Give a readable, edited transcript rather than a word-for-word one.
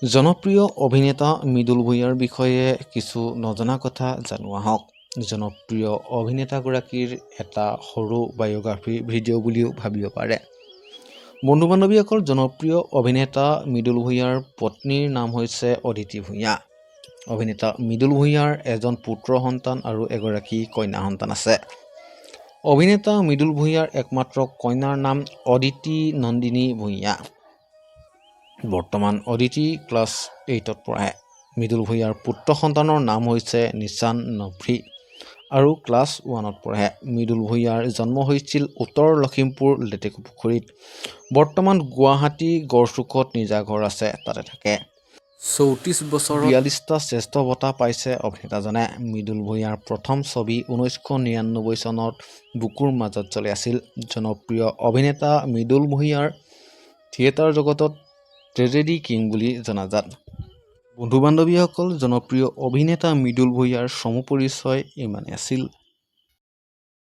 জনপ্ৰিয় অভিনেতা মৃদুল ভূঞাৰ বিষয়ে কিছু নজনা কথা জানো আহক। জনপ্ৰিয় অভিনেতাগৰাকীৰ এটা সৰু বায়'গ্ৰাফী ভিডিঅ' বুলিও ভাবিব পাৰে। বন্ধু বান্ধৱীসকল, জনপ্ৰিয় অভিনেতা মৃদুল ভূঞাৰ পত্নীৰ নাম হৈছে অদিতি ভূঞা। অভিনেতা মৃদুল ভূঞাৰ এজন পুত্ৰ সন্তান আৰু এগৰাকী কন্যা সন্তান আছে। অভিনেতা মৃদুল ভূঞাৰ একমাত্ৰ কন্যাৰ নাম অদিতি নন্দিনী ভূঞা। বৰ্তমান অদিতি ক্লাছ 8ত পঢ়ে। মৃদুল ভূঞাৰ পুত্ৰ সন্তানৰ নাম হৈছে নিশান নভ্ৰী আৰু ক্লাছ 1ত পঢ়ে। মৃদুল ভূঞাৰ জন্ম হৈছিল উত্তৰ লখিমপুৰ লেটেকুপুখুৰীত। বৰ্তমান গুৱাহাটী গড়চুকত নিজা ঘৰ আছে, তাতে থাকে। 34 বছৰত 42টা শ্ৰেষ্ঠ বঁটা পাইছে অভিনেতাজনে। মৃদুল ভূঞাৰ প্ৰথম ছবি 1999 চনত বুকুৰ মাজত জ্বলে আছিল। জনপ্ৰিয় অভিনেতা মৃদুল ভূঞাৰ থিয়েটাৰ জগতত ট্ৰেজেডী কিং বুলি জনাজাত। বন্ধু বান্ধৱীসকল, জনপ্ৰিয় অভিনেতা মৃদুল ভূঞাৰ চমু পৰিচয় ইমানেই আছিল।